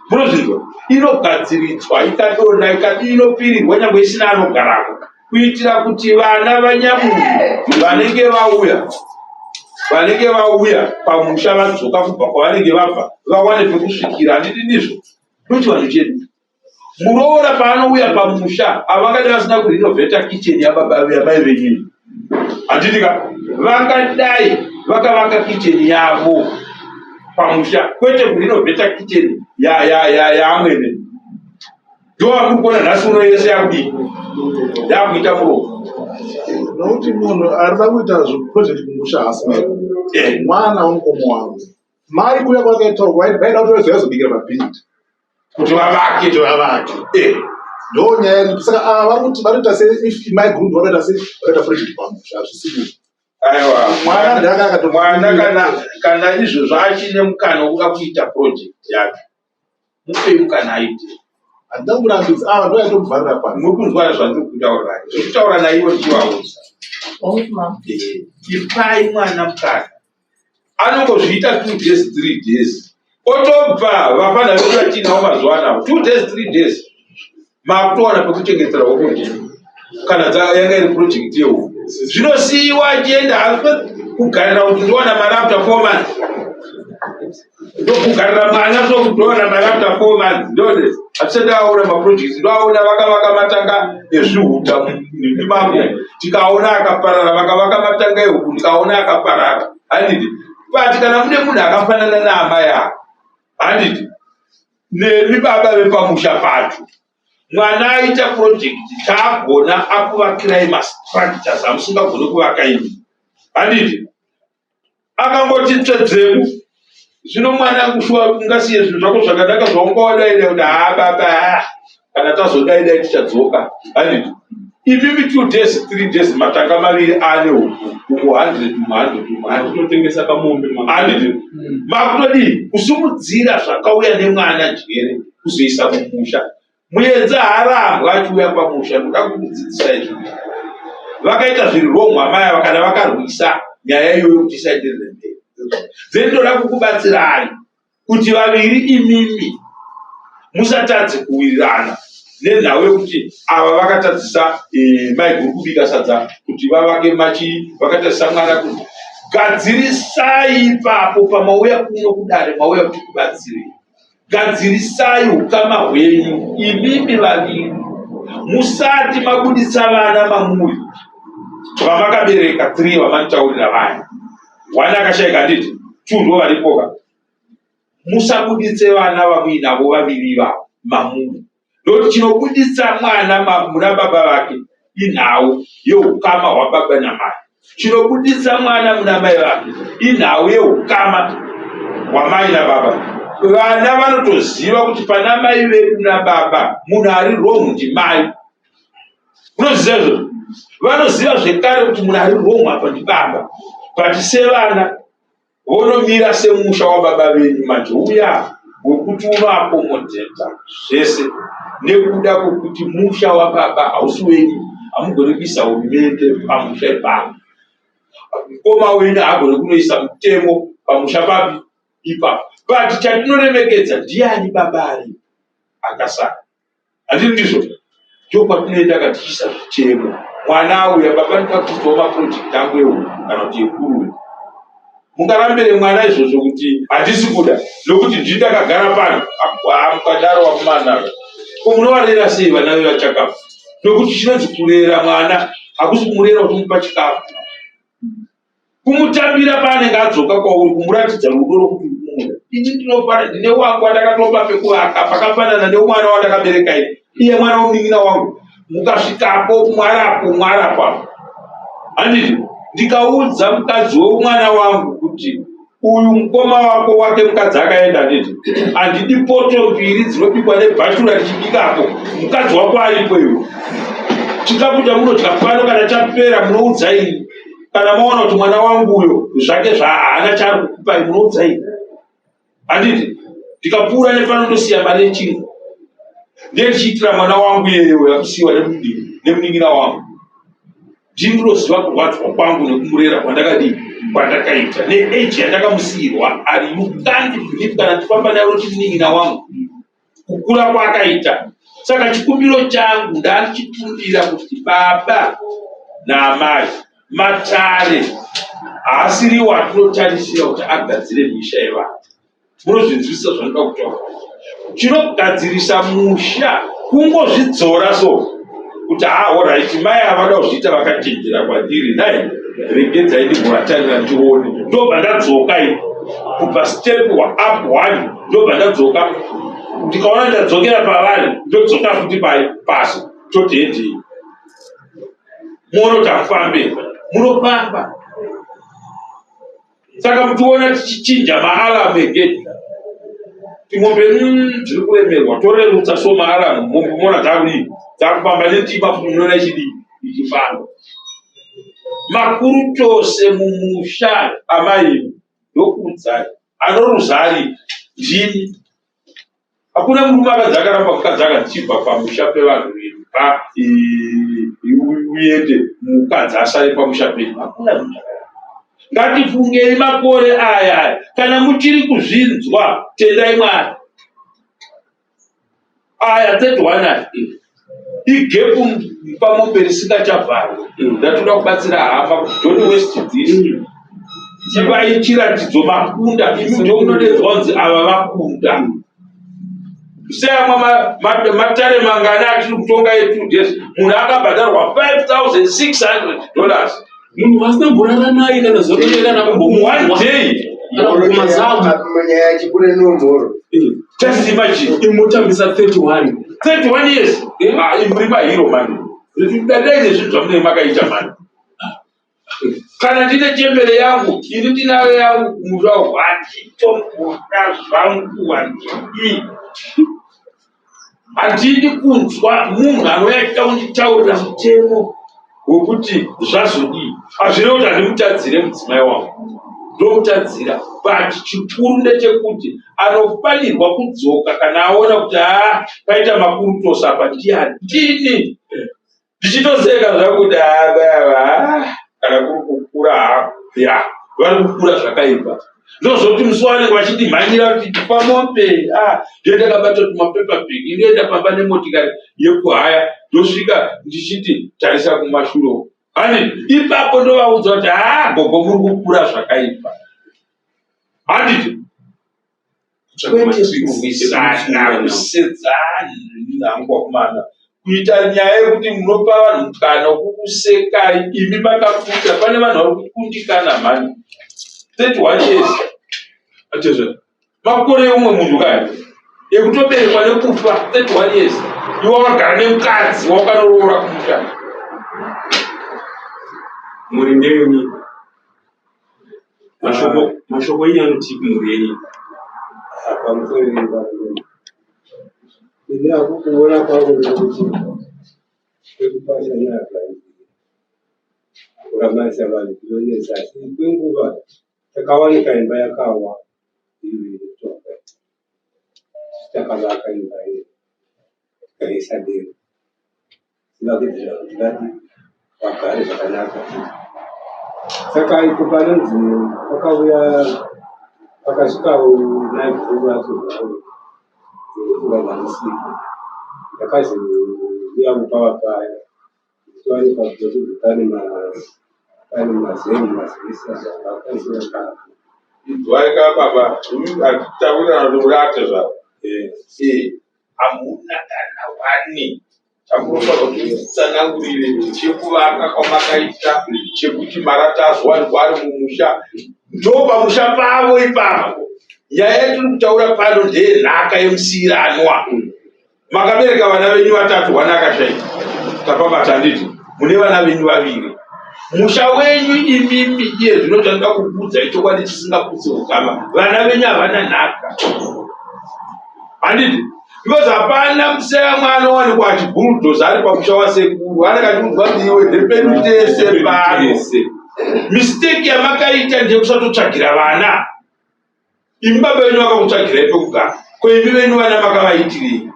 munozvinzwa, inogadziridzwa, ikadonha, ikadii, inopirirwa nyange isina anogaramo, kuitira kuti vana vanyamunhu vanenge vauya pamusha, vadzoka kubva kwavanenge vabva, vawane pekusvikira. Handiti ndizvo ndochivanhu chedu? Muroora paanouya pamusha, havangadai vasina kurenovheta kicheni yababa yamai venyu, handiti ka? Vangadai vakavaka kicheni yavo pamusha, kwete kurenovheta kicheni yaamwene. Ndo vamuri kuona nhasi uno yese yakudii, yakuita muromo. Nokuti munhu arida kuita zveproject kumusha haasi mai, mwana womukoma wangu. Mai kuuya kwakaita vaida kuti vaizobikira mabhidhi kuti vavake. Kuti vavake. Ndo nyaya iripo. Saka ava vari kuti vari kuita se if mai guru ndo vakaita se vakaita project pamusha, hazvisiri. Aiwa. Mwana ndaka akato Mwana kana izvozvo achine mukana wekuda kuita project yacho, mupei mukana aite. Handina kumurambidza, ava ndo yaitomuvharira pano. Muri kunzwa zvandiri kutaura, zviri kutaura naivo ndichivaudza. Hongu. Ipai mwana mukana, anongozviita 2 days, 3 days, otobva. Vafana vedu vatinawo mazuva anawo, 2 days, 3 days, makutowana pekuchengetera huku. Kana yanga iri project yehuku, zvinosiyiwa achienda kugarira kuti ndowana mari after 4 months, ndokugarira mwana so kuti ndowana mari after 4 months. Ndone hatisati aona maprojects, ndoaona vakavaka matanga ezvihuta mimako, tikaona akaparara, vakavaka matanga ehuku, ndikaona akaparara, handiti? But kana mune munhu akafanana naamai ava, handiti, nemi baba vepamusha pacho, mwana aita project, chaagona akuvakirai mastructures amusingagoni kuvaka imi, handiti? Akangoti tsvedzeku, zvino mwana kushuwa ungasiye zvinhu zvako zvakanaka zvaunga wadaidai kuti haa baba, haa kana tazodaidai tichadzoka, handiti? Imimi 2 days, 3 days, matanga maviri ane huku, uku 100, umu 100, umu 100. Akutotengesa kamombe. Handiti makutodii kusumudzira zvakauya nemwana njere kuzoisa mumusha? Muedza haarambwa achiuya pamusha. Ndoda kukudzidzisa izvi. Vakaita zviri wrong amai ava kana vakarwisa nyaya iyoyo kuti isaenderere mberi. Then ndoda kukubatsirai kuti vaviri imimi musatadze kuwirirana nenhau yekuti ava vakatadzisa maiguru kubika sadza kuti vavake machi, vakatadzisa mwana kuti gadzirisai ipapo. Pamauya kuno kudare, mauya kuti kubatsirei. Gadzirisai ukama hwenyu imimi vaviri musati mabudisa vana mamuri vamakabereka 3 vamanotaurira vaya. One akashayika, handiti? Two ndo varipoka. Musabuditse vana vamuinavo vaviri ivavo mamuri, nokuti chinobuditsa mwana muna baba vake inhau yeukama hwababa namai, chinobuditsa mwana muna mai vake inhau yeukama hwamai nababa. Vana vanotoziva kuti pana mai vedu nababa munhu ari wrong ndimai. Unoziva izvozvo, vanoziva zvekare kuti munhu ari wrong apa ndibaba. But sevana vonomira semusha wababa venyu manje uya wekuti unoaccommodata zvese, nekuda kwekuti musha wababa hausi wenyu, hamugoni kuisa hurumende pamusha ipapo. Mukoma wenyu haagone kunoisa mutemo pamusha papi ipapo. But chatinoremekedza ndiani baba aripo akasara. Handiti ndizvo? Ndokwatinoenda ka tichiisa zvichemo. Mwana auya, baba ndinoda kuitawo maproject angu ehuku kana kuti enguruve. Mungarambire mwana izvozvo kuti handisi kuda nokuti ndini ndakagara pano. Ah, mukadaro vakomana. Ko munovarera sei vana vevachakafu? Nokuti chinonzi kurera mwana hakusi kumurera kuti umupa chikafu. Kumutambira paanenge adzoka kwauri kumuratidza rudo rwokuti uri kumuda. Ini ndinofara ndine wangu wandakatopa pekuvaka pakafanana neumwana wandakabereka ini. Iye mwana wemunin'ina wangu. Mukasvikapo mwarapo mwarapo apo. Handiti ndikaudza mukadzi wemwana wangu kuti uyu mukoma wako wake mukadzi akaenda handiti handidi poto mbiri dzinobikwa nebhashura richibikapo mukadzi wako aripo iwe chikafu chamunodya pano kana chapera munoudza ini kana maona kuti mwana wangu uyo zvake zvahaana chaari kukupai munoudza ini handiti ndikapfuura nepano ndosiya mari yechingwa ndiye ndichiitira mwana wangu iyeye uyo akusiyiwa nemunin'ina wangu ndini ndinoziva kurwadzwa kwangu nekumurera kwandakadii kwandakaita neage yandakamusiyirwa ari you can't believe kana ndifamba naye unoti munin'ina wangu kukura kwaakaita saka chikumbiro changu ndandichikumbira kuti baba naamai matare haasiriwo atinotarisira kuti agadzire misha yevanhu munozvinzwisisa zvanoda kutaura chinogadzirisa musha kungozvidzora so kuti haa horaiti mai avada kuzviita vakachenjera kwandiri nai regedzai ndimbovatarira ndione ndobva ndadzoka ini kubva step up one ndobva ndadzoka ndikaona ndadzokera pavari ndodzoka futi pai pasi toti hedii muone kuti hamufambe munofamba saka muchiona tichichinja maalamu egedhi timombe dziri kuremerwa torerutsa so maalamu mombe mona dzakudii dzakufamba nendima futi munoona ichidii ichifamba makuru tose mumusha amai ndokuudzai anoruza aripo ndini Hakuna murume akadzi akaramba mukadzi akanzi chibva pamusha pevanhu imba uende mukadzi asare pamusha penyu. Hakuna zvinhu zvakadaro. Ngatifungei makore aya aya. Kana muchiri kuzvinzwa tendai Mwari. Aya 31 aya igepu pamombe risingachavharwe. Ndatoda kubatsira hama kuti don't waste this. Ivai chiratidzo makunda imi ndio munodedzwa kunzi ava vakunda. Seamwe matare mangani atiri kutonga e2 days munhu akabhadharwa 5600 dollars munhu vasina mborara naye kana zuva rimwe kana one day kana kumazamu nyaya yachibuda nomhoro just imagine imotambisa 31 31 years Ah, muri mahero mani dadai nezvinhu zvamunenge makaita mani kana ndine chembere yangu ini ndinayo yangu kumusha uku handitomboda zvangu handidi handidi kunzwa munhu anouya achida kunditaurira mutemo wekuti zvazodii hazvine kuti handimutadzire mudzimai wangu ndomutadzira but chikuru ndechekuti anofanirwa kudzoka kana aona kuti haa paita makurutosa apa ndiani ndini ndichitoseka zvangu kuti haa baba kana kuri kukura hako ya vari kukura zvakaipa ndozvoti musi wavanenge vachindimhanyira kuti tipa mombe ah ndiye ndakabata tumapepa bhegi ndoenda pamba nemotikari yekuhaya ndosvika ndichiti tarisa kumashure uko hani ipapo ndovaudza kuti haa gogo muri kukura zvakaipa handiti kwete kurwisana kusedzana nangu wakumana kuita nyaya yekuti munopa vanhu mukana wekukusekai imi makakunda pane vanhu vari kukundikana mhani 31 years atezve makore eumwe munhu kani ekutoberekwa nekufa 31 years iwe wakagara nemukadzi wakanoroora kumusha mhuri ndeyenyu mashoko mashoko enyu anotii kumhuri yenyu pamusoro yevanhu ini ako kuona kwangu ndekuti kwekupasha nyaya kurambanisa vanhu kunonetsa asi kwenguva takawanika imba yakawa iyo inotonga takavaka imba iyo tikaisa denga tivakuitira kuti vadi vagare zvakanaka. Saka ipo panonzi pakauya pakasvikawo maiguru vacho zvavo vanganisika. Ndakazouyawo pava paya ndichiwanikwa kuti pane pane mazenge mazivisa zvakakwanisa kare. Inzwai ka baba, hatitaurirana kuti uri atezvara. Eh, hamuna kana wani chamunofanirwa kuti mutitsanangurire chekuvaka kwamakaita chekuti marata azowanikwa ari mumusha ndopamusha pavo ipapo. Nyaya yatiri kutaura pano ndeyenhaka yemusiiranwa. Makabereka vana venyu vatatu, one akashaika. Tapabata handiti? Mune vana venyu vaviri. Musha wenyu imimi iye zvino chandinoda kukuudzai chokwadi chisingaputsi ukama. Vana venyu havana nhaka. Handiti? Because hapana musaya mwana anowanikwa achibuldoza ari pamusha wasekuru. Anenge achiudzwa kuti iwe ndepedu tese pano. Mistake yamakaita ndeyekusatotsvagira vana. Imi baba venyu vakakutsvagirai pekugara, ko imi venyu vana makavaitirei?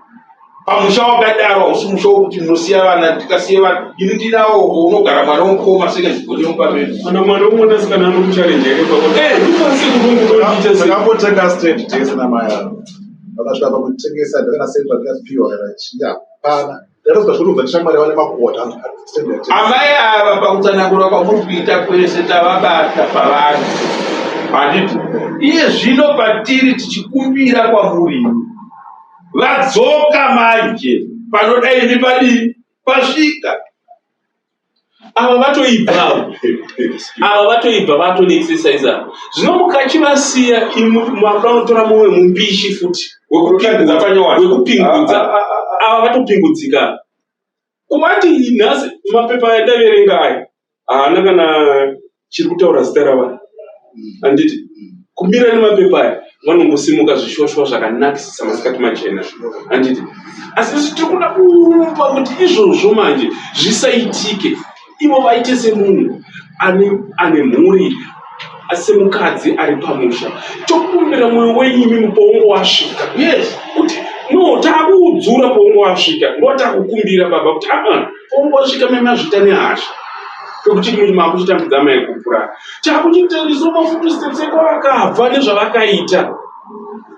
Pamusha wakadaro hausi musha wokuti munosiya vana, ndikasiye vana ini ndinawo uko unogara mwana womukoma senge zigoni yomba medu. Kana mwana womwanasikana anokucharenja here baba? Eh. Ndikwanise kurungu Takambotenga stand tese namai avo. Vakasvika pakutengesa ndakana stand vandikapiwa kana chii hapana. Ndakazwa zvinobva ndishamwari vane makuhwa stand yatengesa. Amai ava pakutsanangura kwamuri kuita kwese tavabata pavari, handiti? Iye zvino patiri tichikumbira kwamuri vadzoka manje panoda imi padii pasvika. Ava vatoibva ava. Ava vatoibva vatone exercise ava. Zvino mukachivasiya imi makanotora mumwe mumbishi futi Wekupingudza panyowani. wekupingudza. Ava vatopingudzika. Kuvati nhasi mapepa andaverenga aya haana kana chiri kutaura zita ravanhu. Handiti? Kumira nemapepa aya vanongosimuka zvishoshwa zvakanakisisa masikati machena. Handiti? Asi isu tiri kuda kupa kuti izvozvo manje zvisaitike. Ivo vaite semunhu ane mhuri semukadzi ari pamusha. Tokumbira mwoyo wenyu imimi paungo wasvika. Yes. Kuti no takuudzura paungo wasvika. Ndo takukumbira baba kuti aa paungo wasvika mai mazvita nehasha. Pekuti muri makuchitambidza mai kupura. Takuchitarisawo mafootsteps ekwavakabva nezvavakaita.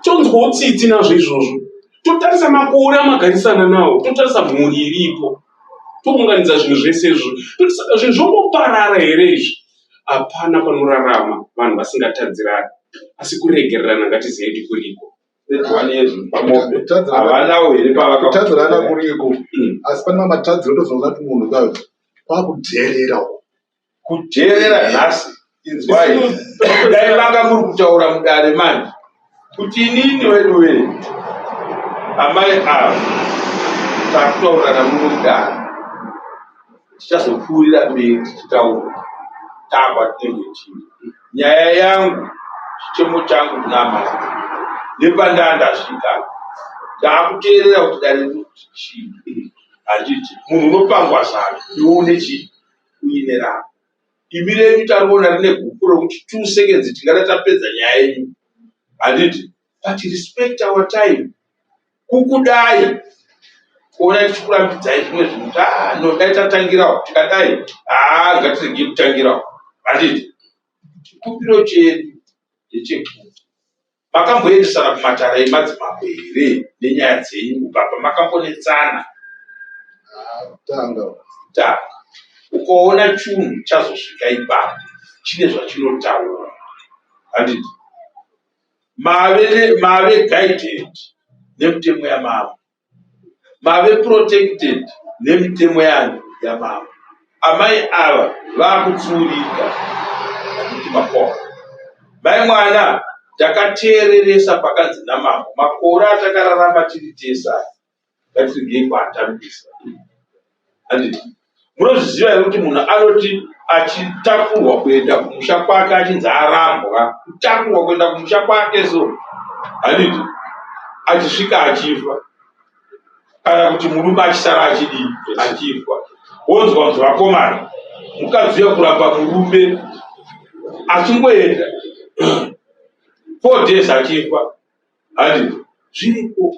Tonzwawo tsitsi nazvo izvozvo. Totarisa makore amagarisana nawo, totarisa mhuri iripo. Tounganidza zvinhu zvese izvozvo. Toti saka zvinhu zvongoparara here izvi? Hapana panorarama vanhu vasingatadzirani. Asi kuregererana ngatizive kuti kuriko. 31 years pamombe. Kutadzirana Havanawo here kutadzirana pavaka kuriko. Asi pane matadziro tozoona kuti munhu ka kwakudherera uko. Kudherera nhasi inzwai. Dai vanga muri kutaura mudare manje kuti inini wedu wee amai ava takutaurirana muno mudare tichazopfuurira mberi tichitaura takwatinenge tiri. Nyaya yangu chichemo changu kuna amai nepandaa ndasvika takuteerera kuti dare riri kuti chii. Handiti munhu unopangwa zano iwe une chii uine rako. Imi renyu tariona rine gupu rokuti 2 seconds tingada tapedza nyaya yenyu. Handiti? But respect our time. Kukudai kuona tichikurambidzai zvimwe zvinhu kuti ah no dai tatangirawo tikadai ah ngatiregei kutangirawo. Handiti? Chikumbiro chedu ndechekuti makamboendesana kumatare emadzimambo here nenyaya dzenyu kubva pamakambonetsana? Tanga. Tanga. Ukaona chunhu chazosvika ipapo chine zvachinotaura. Handiti? Mave guided nemitemo yamambo. Mave protected nemitemo yani yamambo. Amai ava vakutsuurika handiti makore. Mai mwana ndakateereresa pakanzi namambo makore atakararama tiri tese aya ngatiregei kuatambisa. Handiti? Munozviziva here kuti munhu anoti achitakurwa kuenda kumusha kwake achinzi arambwa, kutakurwa kuenda kumusha kwake so handiti achisvika achifa kana kuti murume achisara achidii achifa wonzwa kunzi vakomana mukadzi uya kuramba murume achingoenda 4 days achifa handiti zviriko.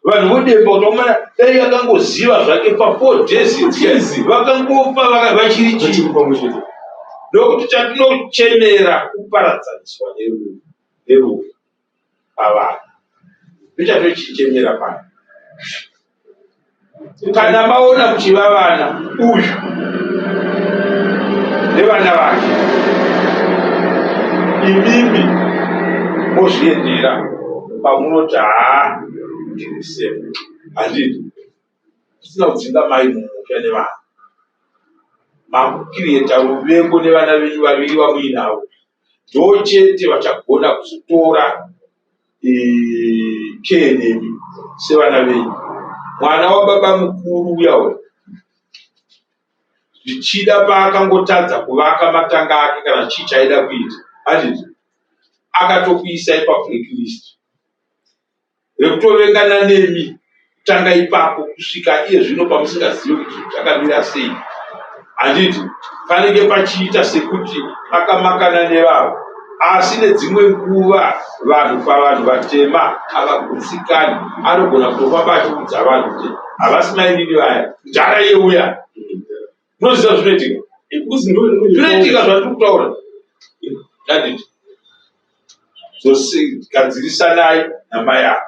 Vanhu vodemba kuti vakomana dai akangoziva zvake pa 4 days idzi vakangofa vachiri chii. Vachiri pamwe chete. Nokuti chatinochemera kuparadzaniswa nerufu pavanhu. Ndochatochichemera pano. Kana maona muchivavana uyu nevana vake, imimi mozviendera pamunoti haa ndiri safe, handiti? Tisina kudzinga mai mumusha nevana, makukiriyeta ruvengo nevana venyu vaviri vamuinavo, ndochete vachagona kuzotora care nemi sevana venyu. Mwana wababa mukuru uya uya zvichida paakangotadza kuvaka matanga ake kana chii chaida kuita, handiti akatokuisai pablacklist rekutovengana nemi kutanga ipapo kusvika iye zvino pamusingazive kuti zvinhu zvakamira sei. Handiti panenge pachiita sekuti akamakana nevavo, asi nedzimwe nguva vanhu pavanhu vatema havagutsikani, anogona kutofamba achiudza vanhu kuti havasi mainini vaya, nzara yeuya. Unoziva zvinoitika? Zvinoitika zvatiri kutaura. Handiti dzogadzirisanai namai ava,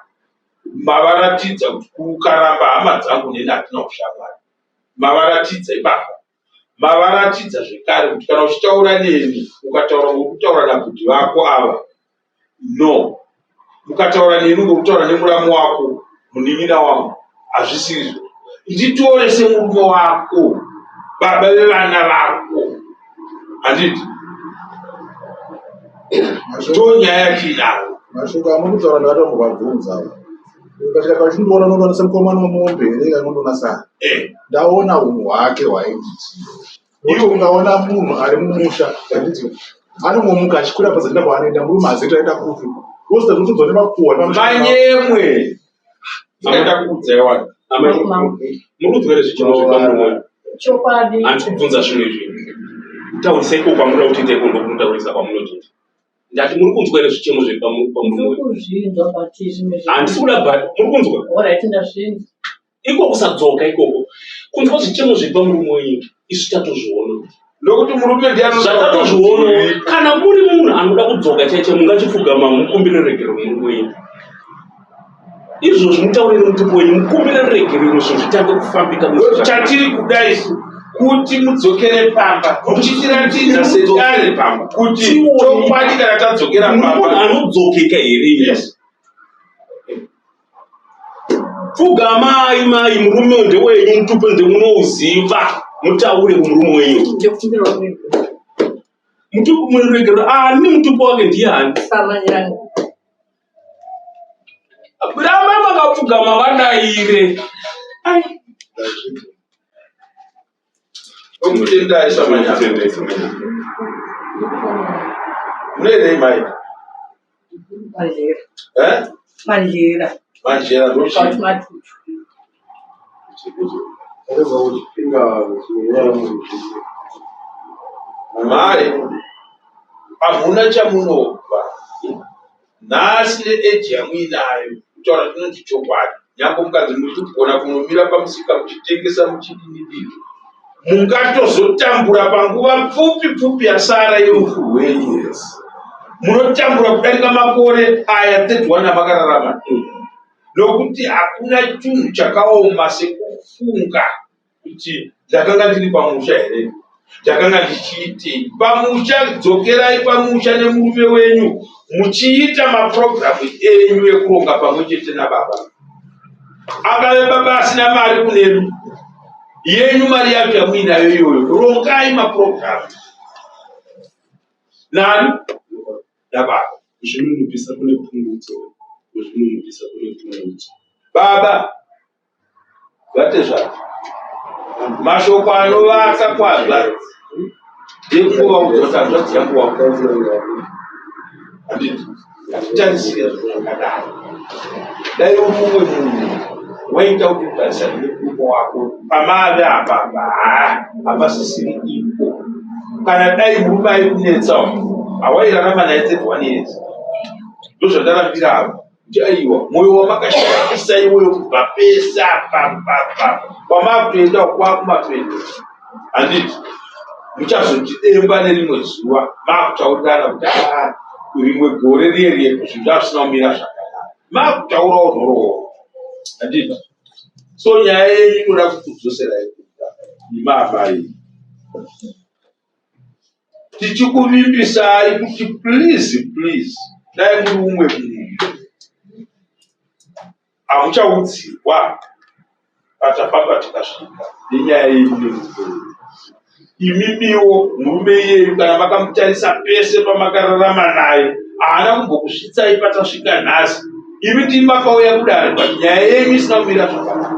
mavaratidza kuti ukaramba hama dzangu neni hatina ushamwari. Mavaratidza ipapa, mavaratidza zvekare kuti kana uchitaura neni ukataura ngokutaura nabhudhi vako ava no, mukataura neni ngokutaura nemuramu wako munin'ina wangu hazvisirizvo. Nditore semurume wako, baba vevana vako, handiti? Ndonyaya yatiinayo. Mashoko amuri kutaura ndakatombovabvunza ava. Ukasvika pachindiona unondiona semukomana wemombe here kana unondiona sani? Ndaona hunhu hwake hwainditi. Iwe ungaona munhu ari mumusha handiti anongomuka achikwira bhazi achienda kwaanoenda murume hazivi kuti aenda kupi. Wosita zvinotodzwa nemakuhwa nevanoshandira. Manyemwe. Ndikaenda kuudzai wani. Amai, muri kunzwa here zvichemo zvepamurume uyu? Chokwadi. Handisi kubvunza zvimwe zvinhu. Taurisa ikoko kwamunoda kuti ite ikoko ndokunotaurisa kwamunotoita. Ndati muri kunzwa here zvichemo zvepamurume uyu? Ndiri kuzvinzwa but zvimwe zvinhu. Handisi kuda but muri kunzwa? Alright ndazvinzwa. Iko kusadzoka ikoko. Kunzwa zvichemo zviri pamurume wenyu isu tatozviona. Nokuti murume ndiye Zvatatozviona kana muri munhu anoda kudzoka chaiche mungachipfugama mukumbire ruregerero murume wenyu. Izvozvi mutaurire mutupo wenyu mukumbire ruregerero zvinhu zvitange kufambika. Chatiri kuda isu kuti mudzokere pamba muchitiratidza sedare pamba kuti chokwadi kana tadzokera Muri pamba munhu anodzokeka here? Yes. Pfugamai mai murume ndewenyu mutupo ndemunouziva mutaure kumurume wenyu. Ndikumbira ruregerero. Mutupo mururegerero ani mutupo wake ndiani? Samanyanga. Rambai makapfugama vadaire. Ai. Tokutendai Samanyanga. Tokutendai Samanyanga. Munoerei mai? Manjera. Eh? Manjera. Manjera ndochii? Kauti matutu. Mai, hamuna chamunobva. Nhasi neage yamuinayo kutaura chinonzi chokwadi nyangwe mukanzi muri kugona kunomira pamusika muchitengesa muchidini dini mungatozotambura panguva pfupi pfupi yasara yerufu rwenyu munotambura kudarika makore aya 31 amakararama nokuti hakuna chinhu chakaoma sekufunga kuti ndakanga ndiri pamusha here ndakanga ndichiitei pamusha dzokerai pamusha nemurume wenyu muchiita mapurogiramu enyu ekuronga pamwe chete nababa angave baba asina mari kunemi yenyu mari yacho yamuinayo iyoyo rongai mapurogiramu nani nababa Kuzvininipisa kune pundutso. Kuzvininipisa kune pundutso. Baba Vatezvara, mashoko anovaka kuhanzvadzi ndekungovaudza kuti hanzvadzi yangu wakura. Handiti hatitarisire zvinhu zvakadaro. Dai uri mumwe munhu waita kuti utarisane nemurume wako pamave apa apa haa hapasisiri ipo. Kana dai murume aikunetsa hawairarama naye 31 years. Ndozvandarambira apa. Kuti aiwa mwoyo wamakashandisa iwoyo kubva pese apa papa kwamakutoenda kwakumapeto handiti? Muchazotidemba nerimwe zuva makutaurirana kuti aa rimwe gore riye riye zvinhu zvazvisina kumira zvakanaka. Makutaurawo nhoroondo. Handiti? So nyaya yenyu inoda kukudzoserai kumba imi amai. Tichikuvimbisai kuti please please dai muri umwe munhu hamuchaudzirwa patafamba tikasvika nenyaya yenyu nemurume wenyu. Imimiwo murume iyeyu kana makamutarisa pese pamakararama naye haana kumbokusvitsai patasvika nhasi. Imi ndimi makauya kudare but nyaya yenyu isina kumira zvakanaka.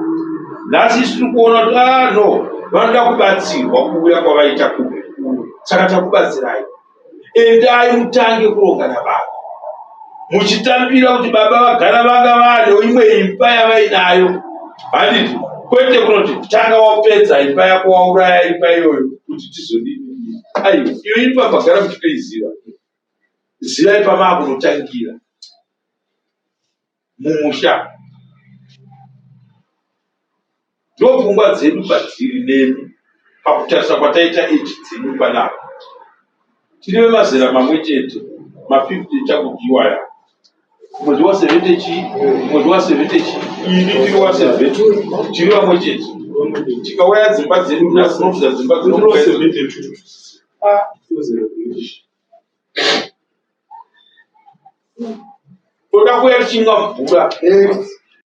Nhasi isu tiri kuona kuti ah no vanoda kubatsirwa kuuya kwavaita kuno saka takubatsirai. Endai mutange kuronga nababa muchitambira kuti baba vagara vanga vane imwe imba yavainayo handiti kwete kunoti tanga wapedza imba yako wauraya imba iyoyo kuti tizodini aiwa iyo imba magara muchitoiziva zivai pamaakunotangira mumusha ndopfungwa dzedu padziri nemi pakutarisa kwataita age dzenyu panapa tiri vemazera mamwe chete ma50 chakudyiwa ya mwedzi wa 70 chii mwedzi wa 70 chii ini tiri wa 70 tiri vamwe chete tikauraya dzimba dzedu nhasi tinobvisa dzimba dzedu toda kuya tichimwa mvura.